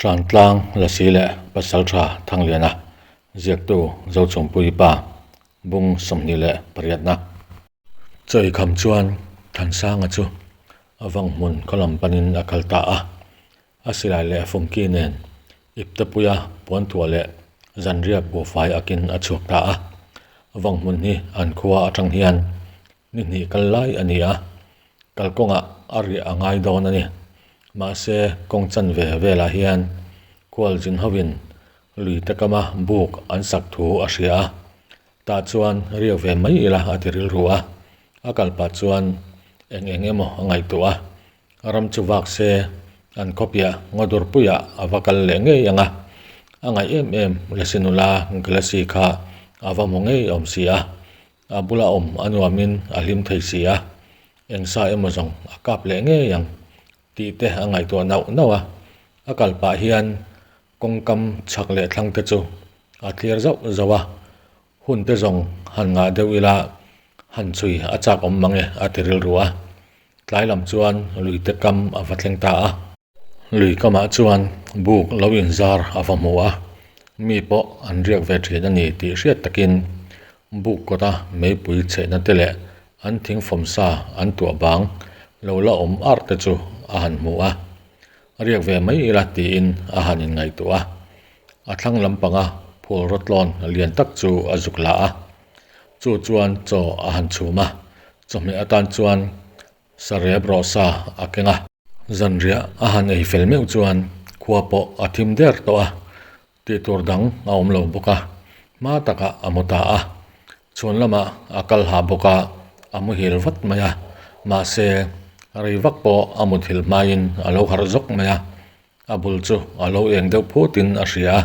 Tlantlang Lasi leh Pasaltha Thangliana ziaktu Zochungpui pa bung 28na. Chawikham chuan Thansanga chu a vang hmun khaw lam panin a kal ta a, a silai leh fungki nen iptepuia puanthuah leh zanriak buhfai akin a chhuak ta a. Vang hmun hi an khua atang hian ni hnih kal lai a ni a, kalkawngah a riah a ngai dawn a ni. Mahse, kawng chanve velah hian khualzin hovin lui te kama buk an sak thu a hria a, tah chuan riak ve mai ila a ti rilru a, a kal pah chuan eng eng emaw a ngaihtuah a, ram chu vak se an khawpiah ngawdurpuiah a va kal leh ngei ang a, a ngaih em em Lasinula Galaxy kha a va hmu ngei awm si a. A bula awm a nuamin a hlim thei si a, eng sa emaw zawng a kap leh ngei ang tih te a ngaihtuah nauh nauh a. A kal pah hian kawngkam chhak leh thlang te chu a thlir zauh zauh a, hun te zawng han ngah deuh ila han chhui a chak awm mang e a ti rilru a. Tlai lam chuan lui te kam a va thleng ta a. Lui kamah chuan buk lo inzar a va hmu a, mi pawh an riak ve thin a ni tih hriat takin buk kawta meipui chhehna te leh an thingfawm sa an tuah bang lo la awm arh te chu a han hmu a, riak ve mai ila tiin a han inngaihtuah a. A thlang lampanga phul rawtlawn lian tak chu a zuk la a, chu chuan chaw a han chhum a, chawhmeh atan chuan Sarep rawh sa a keng a. Zanriah a han ei fel meuh chuan khua pawh a thim der tawh a, tih tur dang a awm lo bawk a, hma takah a mu ta a. Chhuan lamah a kal ha bawk a, a muhil vat mai a, mahse rei vak pawh a muthilh hmain a lo harh zawk mai a, a bul chu a lo eng deuh phutin a hria a,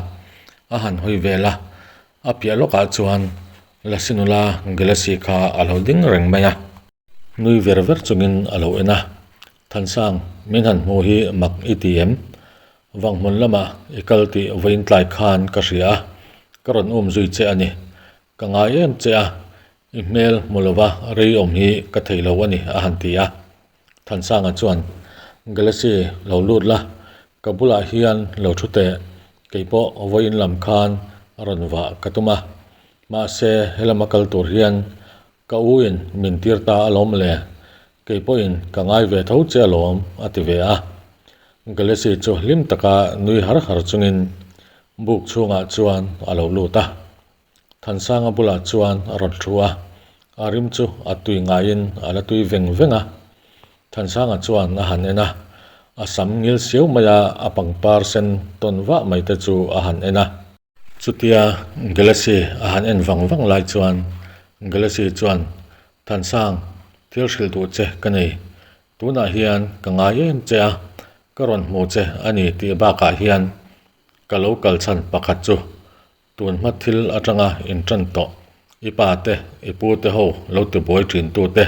a han hawi vel a, a piah lawkah chuan Lasinula Galaxy kha a lo ding reng mai a. Nui ver ver chungin a lo en a, Thansang, min han hmu hi mak i ti em? Vang hmun lamah i kal tih vawiin tlai khan ka hria a, ka rawn um zui che a ni. Ka ngai em che a, i hmel hmu lova rei awm hi ka thei lo a ni, a han ti a. Thansanga chuan, Galaxy, lo lut la, ka bulah hian lo thu teh, kei pawh vawiin lam khan rawn vah ka tum a. Mahse, helama kal tur hian Ka u in min tir ta alawm le, kei pawhin ka ngai ve tho che alawm, a ti ve a. Galaxy chu hlim taka nui har har chungin buk chhungah chuan a lo lut a. Thansanga bulah chuan a rawn thu a, a rim chu a tui ngaiin a la tui veng veng a. Thansanga chuan a han en a, a sam ngil siau maia a pangpar sen tawn vah mai te chu a han en a. Chutia Galaxy a han en vang vang lai chuan Galaxy chuan, Thansang, thil hrilh duh che ka nei. Tunah hian ka ngai em che a, ka rawn hmu che a ni tih bakah hian ka lo kal chhan pakhat chu tun hma thil atanga intan tawh i pa te, i pu te ho lo tibuai thin tu te,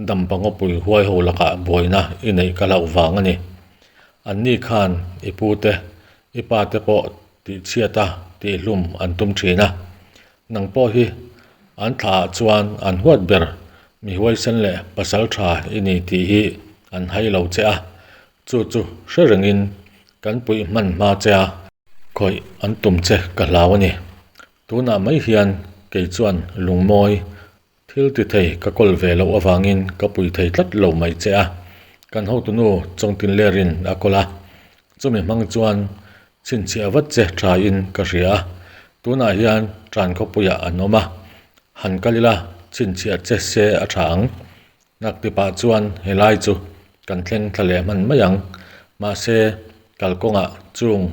dampa ngawpui huai ho lakah buaina i neih ka hlauh vang a ni. Anni khan i pu te, i pa te pawh tihchhiat a tihhlum an tum thin a. Nang pawh hi an thla ah chuan an huat ber mi huaisen leh pasal tha i ni tih hi an hai lo che a, chu chu hre rengin kan puih hman hma che a, khawih an tum che ka hlau a ni. Tunah mai hian kei chuan lungmawi Thil ti thei ka kawl ve loh avangin ka pui thei tlat lo mai che a, kan hotunu Chawngtin Lerin a kawl a, chumi hmang chuan chhinchhiah vat che thain ka hria a, tunah hian tan khawpuiah an awm a, han kal ila chhinchhiah che se a tha ang. Nakti pah chuan helai chu kan thleng thla leh hman mai ang, mahse kalkawngah chung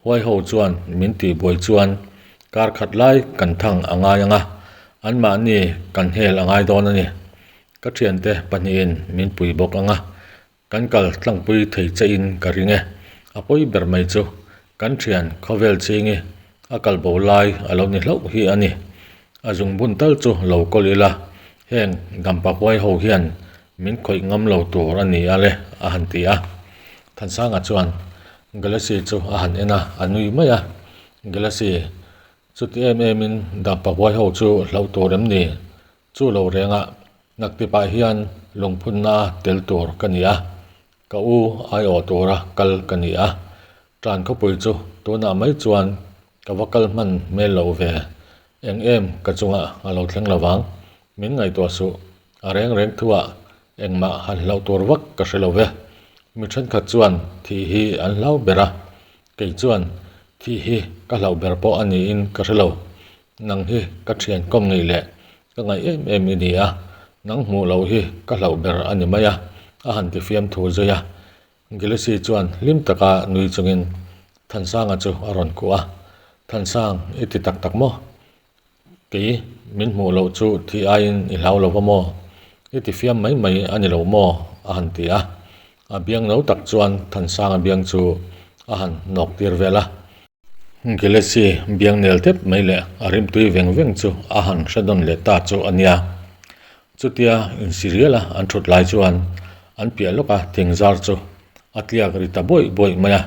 huai ho chuan min tihbuai chuan kar khat lai kan thang a ngai ang a, anmahni kan hel a ngai dawn a ni. Ka thiante pahnihin min pui bawk ang a, kan kal tlangpui thei che in ka ring e. A pawi ber mai chu kan thian khawvel chingi a kal bo lai a lo ni hlauh hi a ni. A zungbun tal chu lo kawl ila, heng dampa huai ho hian min khawih ngam lo tur a ni a le, a han ti a. Thansanga chuan Galaxy chu a han en a, a nui mai a. Galaxy, chuti em emin dampa huai ho chu hlauh tur em ni? Chu lo rengah naktipah hian lungphunna tel tur ka ni a, ka u aiawh tura kal ka ni a. Tan khawpui chu tunah mai chuan ka va kal hman hmel lo ve. Eng em ka chungah a lo thleng lo vang. Min ngaihtuah suh. A reng reng thuah engmah han hlauh tur vak ka hre lo ve. Mi thenkhat chuan thih hi an hlau ber a, kei chuan thih hi ka hlauh ber pawh a niin ka hre lo. Nang hi ka thian kawm ngei leh ka ngaih em em i ni a, nang hmuh loh hi ka hlauh ber a ni mai a, a han ti fiam thu zui a. Gilesi chuan hlim taka nui chungin Thansanga chu a rawn kuah a, Thansang, i ti tak tak maw? Kei min hmuh loh chu thih aiin i hlau lo va maw? I ti fiam mai mai a ni lo maw? a han ti a. A biang no tak chuan Thansanga biang chu a han nawk tir vel a. Gilesi biang nel tep mai leh a rimtui veng veng chu a han hre dawn leh ta chu a nia. Chutia insiriala an thut lai chuan an piah lawka thingzar chu a tliak ri ta buaih buaih mai a.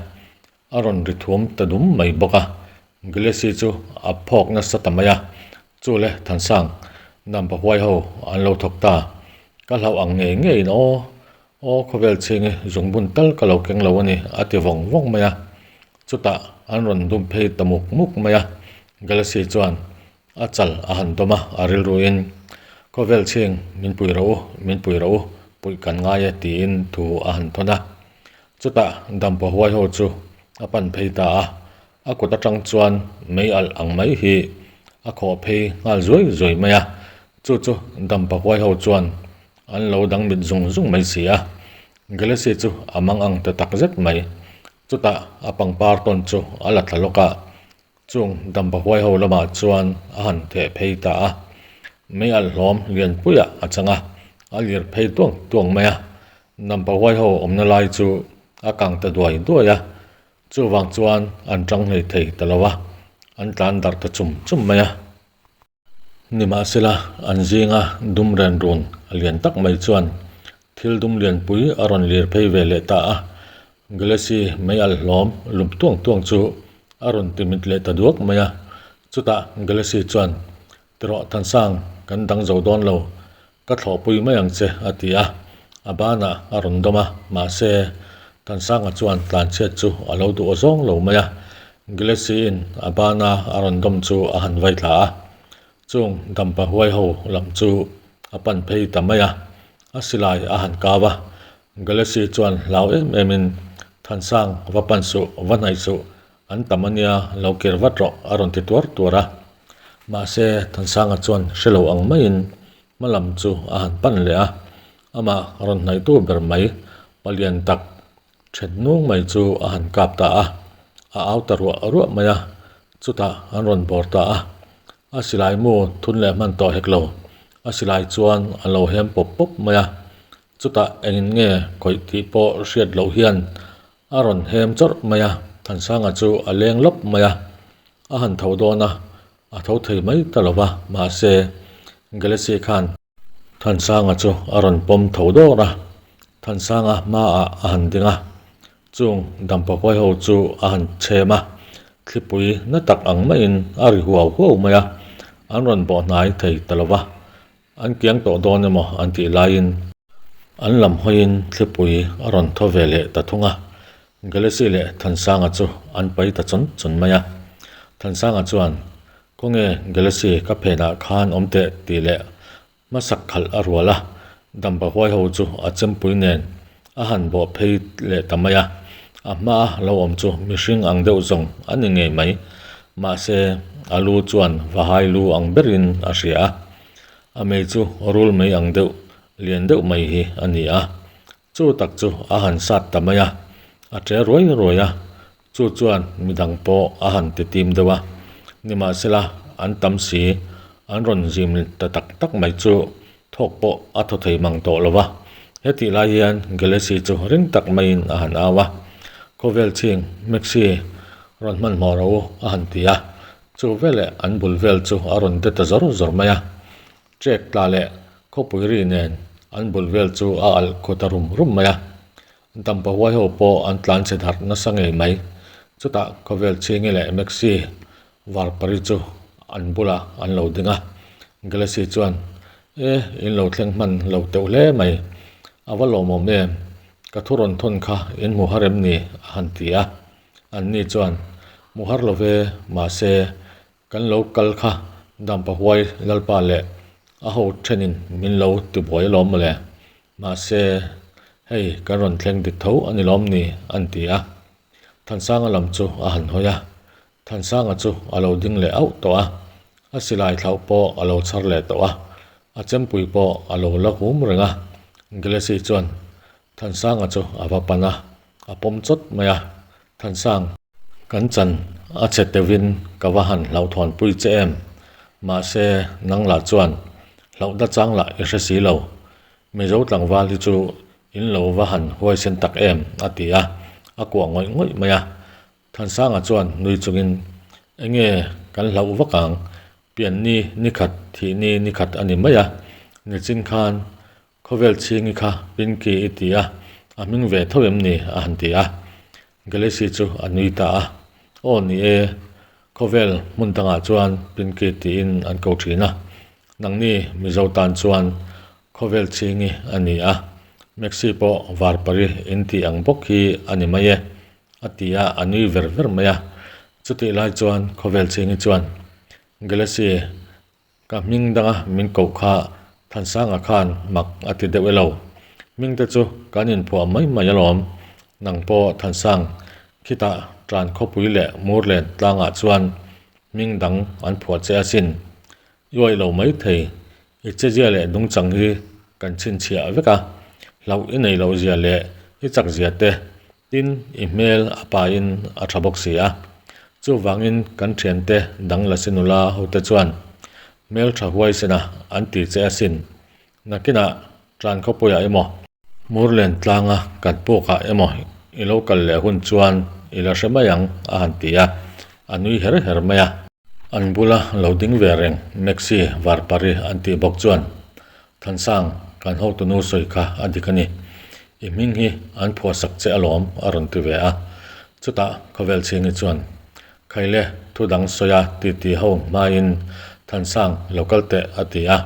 A rawn ri thuam ta dum mai bawk a, Gilesi chu a phawk nasa ta mai a, Chu le Thansang, Nampa huai ho an lo thawk ta, ka hlauh ang ngei ngeiin aw, aw khawvel chhingi zungbun tal ka lo keng lo a ni a ti vawng vawng mai a. Chutah an rawn dum phei ta muk muk mai a, Gilesi chuan a chal a han dawm a, a rilruin Khawvel chhing min pui rawh u, min pui rawh u, puih kan ngai e tiin thu a han thawn a. Chutah Dampa huai ho chu a pan phei ta a, a kut atang chuan mei alh ang mai hi a khawh phei nghal zuai zuai mai a, chu chu Dampa huai ho chuan an lo dang mit zung zung mai si a. Galaxy chu a mang ang ta tak zet mai. Chutah a pangpar tawn chu a la thla lawk a, Chung Dampa huai ho lamah chuan a han theh phei ta a, mei alh hlawm lianpuiah a chang a, a lir phei tuang tuang mai a. Dampa huai ho awmna lai chu a kang ta duai duai a, chuvang chuan an tang hlei thei ta lo a, an tlan darh ta chum chum mai a. Nimahsela, an zinga dum ren run a lian tak mai chuan thil dum lianpui a rawn lir phei ve leh ta a, Galaxy mei alh hlawm lum tuang tuang chu a rawn ti mit leh ta duak mai a. Chutah Galaxy chuan, Tirawh Thansang, kan dang zo dawn lo, ka thlawhpui mai ang che, a ti a. A banah a rawn dawm a, mahse, Thansanga chuan tlanchhiat chu a lo duh awzawng lo mai a. Galaxy-in a bana a rawn dawm chu a han vai thla a. Chung dampa huai ho lam chu a pan phei ta mai a, a silai a han kau a. Galaxy chuan hlau em emin, Thansang, va pan suh, va hnaih suh, an tam a nia, lo kir vat rawh, a rawn ti tuar tuar a. Mahse, Thansanga chuan hre lo ang maiin hma lam chu a han pan leh a, amah rawn hnaihtu ber mai, palian tak Then nung mai chu a han kap ta a, a au ta ruah ruah mai a, chutah an rawn bawr ta a. A silai mu thun leh hman tawh hek lo, a silai chuan a lo hem pawp pawp mai a. Chutah engin nge khawih tih pawh hriat loh hian a rawn hem chawrh mai a, Thansanga chu a leng lawp mai a, a han tho dawn a, a tho thei mai ta lo va, mahse Galaxy khan Thansanga chu a rawn pawm tho dawr a, Thansanga hmaah a han ding a, chung dampa huai ho chu a han chhem a, thlipui na tak ang maiin a ri huau huau mai a, an rawn bawh hnai thei ta lo va, an kiang tawh dawn emaw an tih laiin an lam hawiin thlipui a rawn thaw ve leh ta thung a, Galaxy leh Thansanga chu an pai ta chawn chawn mai a, Thansanga chuan Khawnge Galaxy ka phenah khan awm teh tih leh hmasak khalh a rual a, Dampa huai ho chu a chempui nen a han bawh phei leh ta mai a, a hmaa lo awm chu mihring ang deuh zawng a ni ngei mai. Mahse, a lu chuan vahai lu ang berin a hria a, a mei chu rul mei ang deuh lian deuh mai hi a ni a, Chu tak chu a han sat ta mai a, a ṭe ruai ruai a, chu chuan midang pawh a han ti tim deuh a. Nimahsela, an tam si, an rawn zim ta tak tak mai chu thawk pawh a thaw thei mang tawh lo va. Hetih lai hian Galaxy chu ring tak maiin a han au a, Khawvel chhing, Maxi, rawn hmanhmawh rawh u, a han ti a. Chu veleh an bul vel chu a rawn de ta zawr zawr mai a. Trek tla leh khawpui ri nen an bul vel chu a alh khaw ta rum rum mai a. Dampa huai ho pawh an tlan chhe darh nasa ngei mai. Chutah khawvel chhingi leh Maxi Varpari chu an bulah an lo ding a. Galaxy chuan, E, in lo thleng hman lo teuh hle mai. A va lawmawm em? Ka thu rawn thawn kha in hmu har em ni? a han ti a. Anni chuan, Mu har lo ve, mahse, kan lo kal kha Dampa huai Lalpa leh a ho thenin min lo tibuai alawm mawle. Mahse, hei kan rawn thleng dik tho a ni lawm ni? an ti a. Thansanga lam chu a han hawi a. Thansanga chu a lo ding leh auh tawh a, a silai thlauh pawh a lo chhar leh tawh a, a chempui pawh a lo la hum reng a. Galaxy chuan Thansanga chu a va pan a, a pawm chawt mai a, Thansang, kan chan a che teuhin ka va han hlauhthawnpui che em? Mahse, nang lah chuan hlauhna chang lah i hre si lo. Mizo tlangval hi chu in lo va han huaisen tak em? a ti a, a kuah ngawih ngawih mai a. Thansanga chuan nui chungin, Enge kan hlauh vak ang, pianni nikhat thihni nikhat a ni mai a, nichin khan Khawvel chhingi kha Pinky i ti a, a hming ve tho em ni? a han ti a. Galaxy chu a nui ta a. Aw ni e, khawvel hmun dangah chuan Pinky tiin an ko thin a. Nangni Mizo tan chuan khawvel chhingi a ni a, Maxi pawh Varpari in tih ang bawk hi a ni mai e, a ti a, a nui ver ver mai a. Chutih lai chuan khawvel chhingi chuan Galaxy Ka hming danga min koh kha Thansanga khan mak a ti deuh e lo. Hming te chu kan inphuah mai mai alawm. Nang pawh Thansang, khitah tan khawpui leh Murlen tlangah chuan hming dang an phuah che asin. I uaih lo mai thei, i chezia leh nungchang hi kan chhinchhiah vek a, hlauh i nei loh zia leh i chak zia te Tin, i hmel a pain a tha bawk si a. Chuvangin kan thiante dang la si nula hote chuan hmel tha huai sena an ti che asin. Nakinah tan khawpuiah emaw, Murlen tlanga kan pukah emaw i lo kal leh hun chuan i la hre mai ang a han ti a, a nui her her mai a. An bula lo ding ve reng Maxi Varpari an tih bawk chuan Thansang, kan hotunu sawi kha a dik a ni. I hming hi an phuahsak che alawm a rawn ti ve a. Chutah khawvel chhingi chuan, Khaile, thu dang sawi a titi ho hmain Thansang lo kal teh a ti a.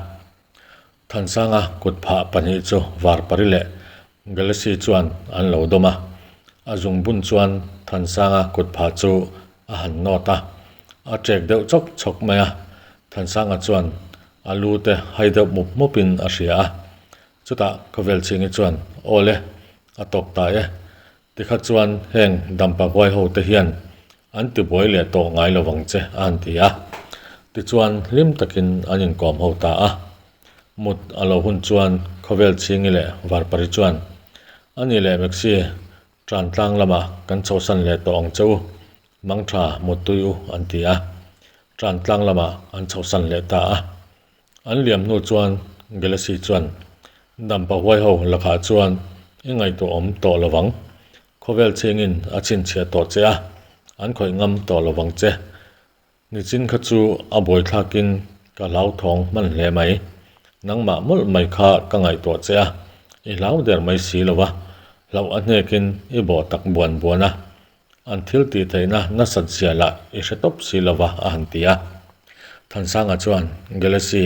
Thansanga kut phah pahnih chu Varpari leh Galaxy chuan an lo dawm a. A zungbun chuan Thansanga kut phah chu a han nawt a. A ṭek deuh chawk chawk mai a. Thansanga chuan A lu te hai deuh mup mup in a hria a. Chutah khawvel chhingi chuan, Aw le, a tawp ta e. Tikha chuan heng dampa huai ho te hian an ti buai leh tawh ngai lo vang che a han ti a. Tichuan hlim takin an inkawm ho ta a. Mut a lo hun chuan khawvel chhingi leh Varpari chuan, A ni leh Maxi, tan tlang lamah kan chhohsan leh tawh ang che u. Mangtha Muttui u an ti a, tan tlang lamah an chhohsan leh ta a. An liam hnu chuan Galaxy chuan, Dampa huai ho lakah chuan i ngaihtuahawm tawh lo vang. Khawvel chhingin a chhinchhiah tawh che a, an khawih ngam tawh lo vang che. Nichin kha chu a buaithlakin ka hlauthawng hman hle mai. Nangmah mawlh mai kha ka ngaihtuah che a, i hlau der mai si lo va, hlauh a hnekin i bawh tak buan buan a. An thil tih theihna nasat zia lah i hre tawp si lo va a han ti a. Thansanga chuan Galaxy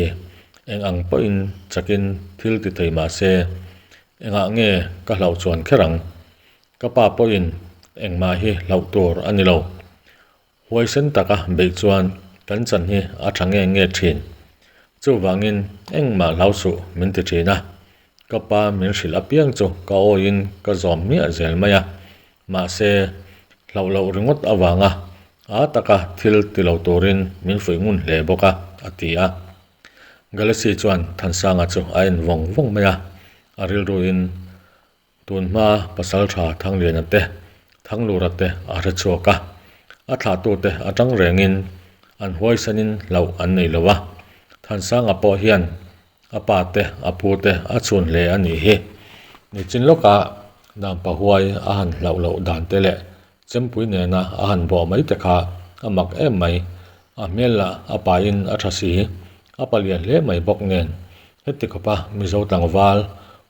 eng ang pawhin chakin thil ti thei mah se, engah nge ka hlauh chuan kher ang? Ka pa pawhin engmah hi hlauh tur a ni lo. Huaisen taka beih chuan kan chan hi a tha nge nge thin. Chuvangin engmah hlau suh min ti thin a. Ka pa min hrilh apiang chu ka awiin ka zawm hmiah zel mai a. Mahse, hlauh loh ringawt avanga a taka thil ti lo turin min fuih ngun hle bawk a, a ti a. Galaxy chuan Thansanga chu a en vawng vawng mai a, a rilruin Tun hma pasal tha Thangliana te, Thanglura te a hre chhuak a, a thlahtute atang rengin an huaisanin hlauh an nei lo a, Thansanga pawh hian a pa te a pu te a chhun hle a nih hi. Nichin lawkah Dampa huai a han hlauh loh dan te leh Chempui nena a han bawh mai te kha a mak em mai. A hmel lah a pain a tha si, a palian hle mai bawk nen. Heti khawpa Mizo tlangval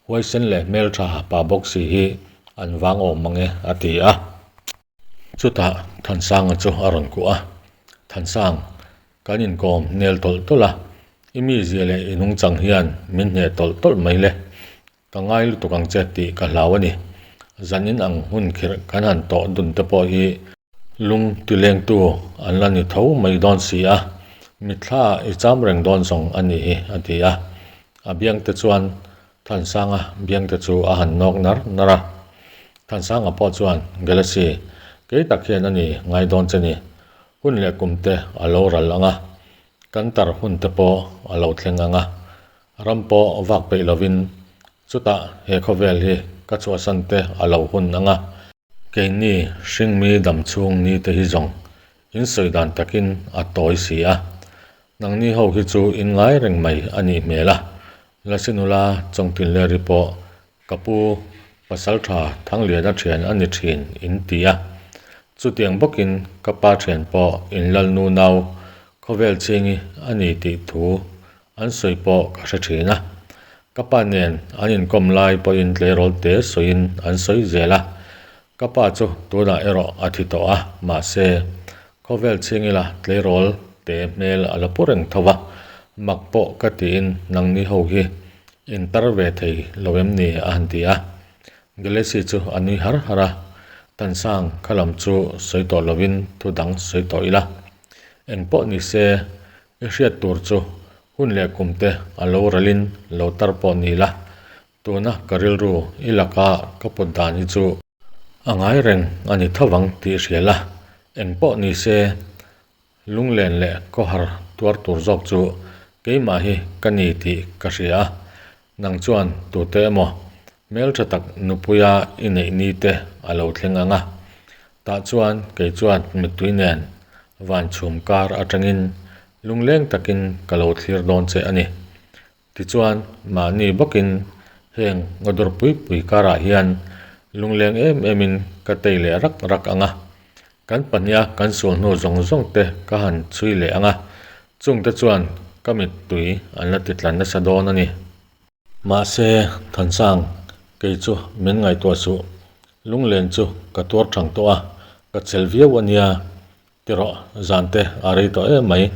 huaisen leh hmeltha pa bawk si hi an vang awm mang e a ti a. Chutah Thansanga chu a rawn kuah a, Thansang, kan inkawm nel tawlh tawlh a, i mizia leh i nungchang hian min hneh tawlh tawlh mai le. Ka ngai lutuk ang che tih ka hlau a ni. Zanin ang hun khirh kan han tawh dun te pawh hi. Lung tilengtu an la ni tho mai dawn si a, mitthla i cham reng dawn zawng a nih hi, a ti a. A biangte chuan Thansanga biangte chu a han nawk nar nar a. Thansanga pawh chuan, Galaxy, kei tak hian a ni ngai dawn che ni. Hun leh kumte a lo ral ang a, kan tar hunte pawh a lo thleng ang a. Ram pawh vak peih lovin chutah he khawvel hi ka chhuahsan te a lo hun ang a. Keini hringmi damchhung ni te hi zawng in sawi dan takin a tawi si a, nangni ho hi chu in ngai reng mai a nih hmel a, Lasinula Chawngtinleri pawh ka pu Pasaltha Thangliana thian a ni thin in ti a, chutiang bawkin ka pa thian pawh in lalnu nau khawvel chingi a ni tih thu An sawi pawh ka hre thin a, ka pa nen an inkawm lai pawhin tleirawl te sawiin an sawi zel a, ka pa chu tunah erawh a thi tawh a, mahse khawvel chhingila tleirawl te hmel a la pu reng tho va, mak pawh ka tiin nangni ho hi intar ve thei lo em ni a han ti a, Galaxy chu a nui har har a, Tansang kha lam chu sawi tawh lovin thu dang sawi tawh ila, engpawh ni se I hriat tur chu hun leh kum te a lo ralin lo tar pawh ni la, tuna ka rilru i laka ka put dan hi chu a ngai reng a ni tho vang tih hria la, eng pawh ni se lunglen leh khawhar tuar tur zawk chu keimah hi ka ni tih ka hria a, nang chuan tute emaw hmeltha tak nupuia i neih ni te a lo thleng ang a, Tah chuan kei chuan mittui nen van chhum kar atangin lungleng takin ka lo thlir dawn che a ni. Tichuan mahni bawkin heng ngawdur pui pui karah hian lungleng em emin ka tei leh rak rak ang a. Kan pahniha kan sul hnu zawng zawng te ka han chhui leh ang a, chungte chuan ka mittui an la titla nasa dawn a ni. Mahse, Thansang, kei chu min ngaihtuah suh. Lunglen chu ka tuar thang tawh a, ka chel viau a nia. Ti rawh, zante a rei tawh em mai.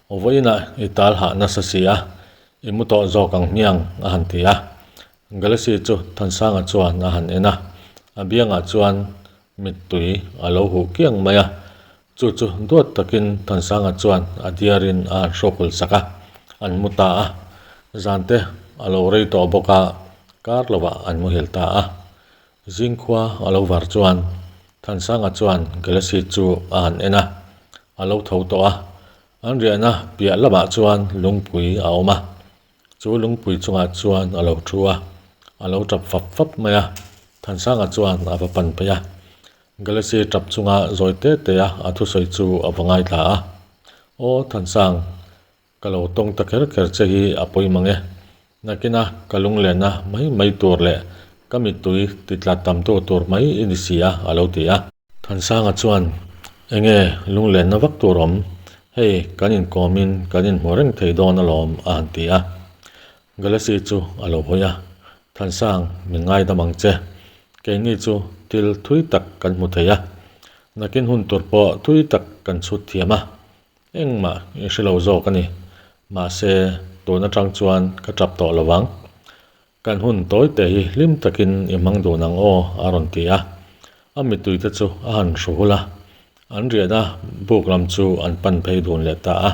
Vawiinah i tal hah nasa si a, i mu tawh zawk ang hmiang, a han ti a. Galaxy chu Thansanga chuan a han en a, a biangah chuan mittui a lo huh kiang mai a. Chu chu duat takin Thansanga chuan a diarin a han hrawkhul sak a, an mu ta a. Zante a lo rei tawh bawk a, kar lovah an muhil ta a. Zingkhua a lo var chuan Thansanga chuan Galaxy chu a han en a, a lo tho tawh a. An riahna piah lamah chuan lungpui a awm a, chu lungpui chungah chuan a lo thu a, a lo tap fap fap mai a. Thansanga chuan a va pan phei a. Galaxy tap chunga zawi te te a a thusawi chu a va ngaithla a. Aw Thansang, ka lo tawng ta kher kher che hi a pawi mang e. Nakina ka lunglenna mai mai tur leh ka mittui ti tla tamtu tur mai i ni si a, a lo ti a. Thansanga chuan, Enge lunglenna vak tur awm? Hei kan inkawmin kan inhmu reng thei dawn alawm, a han ti a. Galaxy chu a lo hawi a, Thansang, min ngaidam ang che. Keini chu thil thui tak kan hmu thei a, nakin hun tur pawh thui tak kan chhut thiam a, engmah i hre lo zawk a ni. Mahse, tun atang chuan ka tap tawh lo vang. Kan hun tawi te hi hlim takin i hmang dun ang aw, a rawn ti a. A mittui te chu a han hru hul a, an riahna buk lam chu an pan phei dun leh ta a.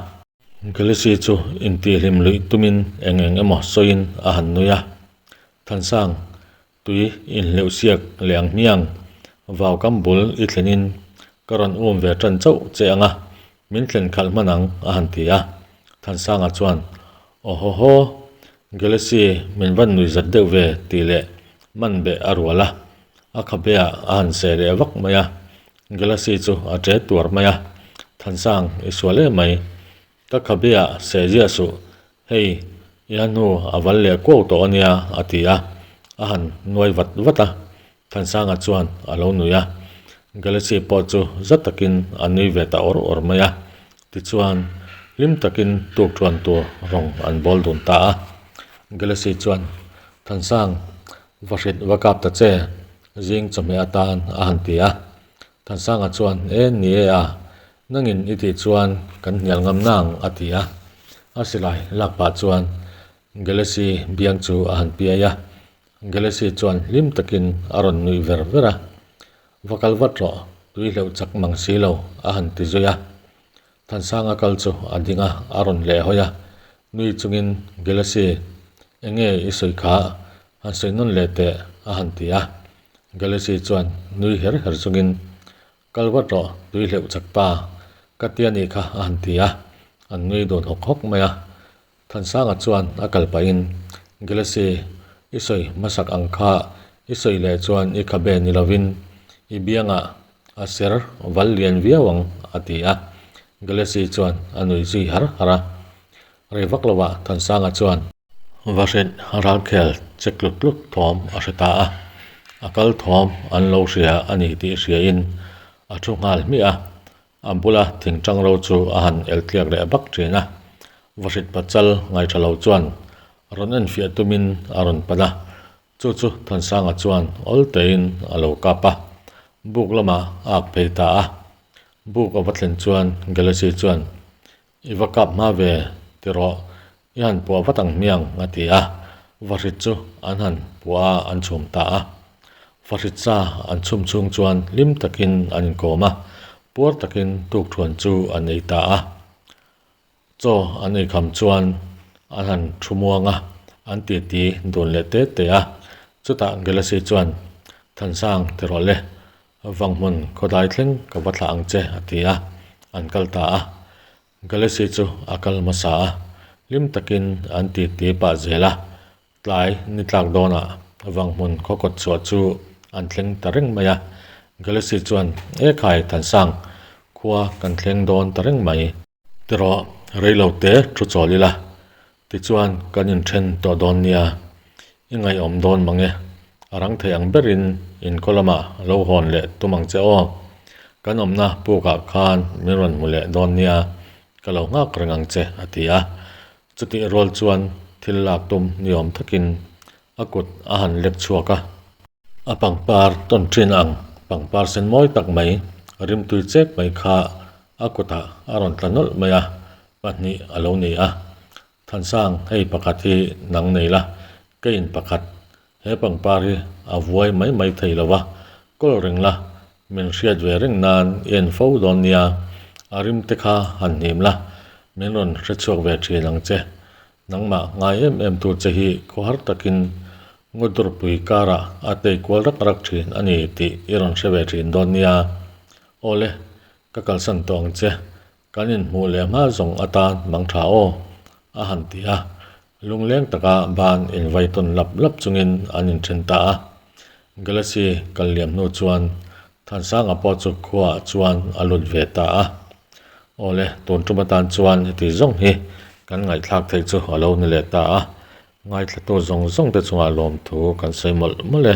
Galaxy chu intihhlim luih tumin eng eng emaw sawiin a han nui a. Thansang, tui inhleuh siak leh ang hmiang, vau kam bul i thlenin ka rawn um ve tan chauh che ang a, min thlen khalh hman ang, a han ti a. Thansanga chuan, Aw haw haw, Galaxy min van nui zat deuh ve, tih leh man beh a rual a. A khabeah a han seh leh vak mai a, Galaxy chu a ṭe tuar mai a, Thansang i sual em mai, ka khabeah seh ziah suh, hei i a hnu a val leh kuau tawh a nia a ti a, a han nuai vat vat a, Thansanga chuan a lo nui a, Galaxy pawh chu za takin a nui ve ta awr awr mai a, tichuan hlim takin tukṭhuan tur rawng an bawl dun ta a, Galaxy chuan Thansang va hrit va kap ta che, zing chawhmeh atan a han ti a. Thansanga chuan, E, ni e a, nangin i tih chuan kan hnial ngam nang, a ti a. A silai lak pah chuan Galaxy biang chu a han piai a. Galaxy chuan hlim takin a rawn nuih ver ver a, Va kal vat rawh. Tui hleuh chak mang si lo, a han ti zui a. Thansanga kal chu a ding a, a rawn leh hawi a. Nui chungin, Gelasi, eng nge i sawi kha? Han sawi nawn leh teh, a han ti a. Gelasi chuan nui her her chungin, Kal vat rawh, tui hleuh chak pa, ka ti a nih kha, a han ti a. An nui dun hawk hawk mai a. Thansanga chuan a kal pahin, Gelasi, i sawi hmasak ang kha i sawi leh chuan i khabe ni lovin i biangah a ser val lian viau ang, a ti a. Gelasi chuan a nuih zui har har a. Rei vak lovah Thansanga chuan. Vahrit ralkhel che tlut tlut thawm a hre ta a, a kal thawm an lo hria a ni tih hriain a thu nghal hmiah a. A bula thingtang ro chu a han el tliak leh vak thin a, Vahrit pachal ngaitha lo chuan rawn enfiah tumin a rawn pan a, chu chu Thansanga chuan awl tein a lo kap a, buk lamah a ak phei ta a. Buk a va thlen chuan Galaxy chuan, I va kap hma ve ti rawh, i han puah vat ang hmiang a ti a, Vahrit chu an han puah a an chhum ta a. Vahrit sa an chhum chhung chuan hlim takin an inkawm a, puar takin tukthuan chu an ei ta a. Chaw an ei kham chuan an han thu muang a, an titi dun leh te te a. Chutah Gelasi chuan, Thansang ti rawh le, Vanghmun khawdai thleng ka va thlah ang che a ti a, an kal ta a. Galesi chu a kal hmasa a, hlim takin an ti ti pah zel a. Tlai ni tlak dawnah Vanghmun khaw kawt chhuah chu an thleng ta reng mai a. Galesi chuan, E khai Thansang, khua kan thleng dawn ta reng mai. Tirawh, reilo te thu chawl ila, tichuan kan inthen tawh dawn nia, i ngaihawm dawn mang e, a rang thei ang berin in khaw lamah lo hawn leh tum ang che aw, kan awmna pukah khan min rawn hmu leh dawn nia, ka lo nghak reng ang che a ti a, chutih rual chuan thil lak tum ni awm takin a kut a han lek chhuak a. A pangpar tawn thin ang pangpar sen mawi tak mai rimtui chek mai kha a kutah a rawn tla nawlh mai a, pahnih a lo ni a. Thansang, hei pakhat hi nang nei la, keiin pakhat. He pangpar hi a vuai mai mai thei lo va, kawl reng la, min hriat ve reng nan i en fo dawn nia, a rim te kha han hnim la, min rawn hrechhuak ve thin ang che. Nangmah ngai em em tur che hi khawhar takin Ngawdurpui karah a tei kual rak rak thin a ni tih i rawn hre ve thin dawn nia. Awle, ka kalsan tawh ang che. Kan inhmuh leh hma zawng atan mang tha aw, a han ti a. Lungleng taka ban invai tawn lap lap chungin an inthen ta a. Galaxy kal liam hnu chuan Thansanga pawh chu khuaah chuan a lut ve ta a. Awle, tun tum atan chuan heti zawng hi kan ngaihthlak theih chu a lo ni leh ta a. Ngaithlatu zawng zawng te chungah lawmthu kan sawi mawlh mawlh e.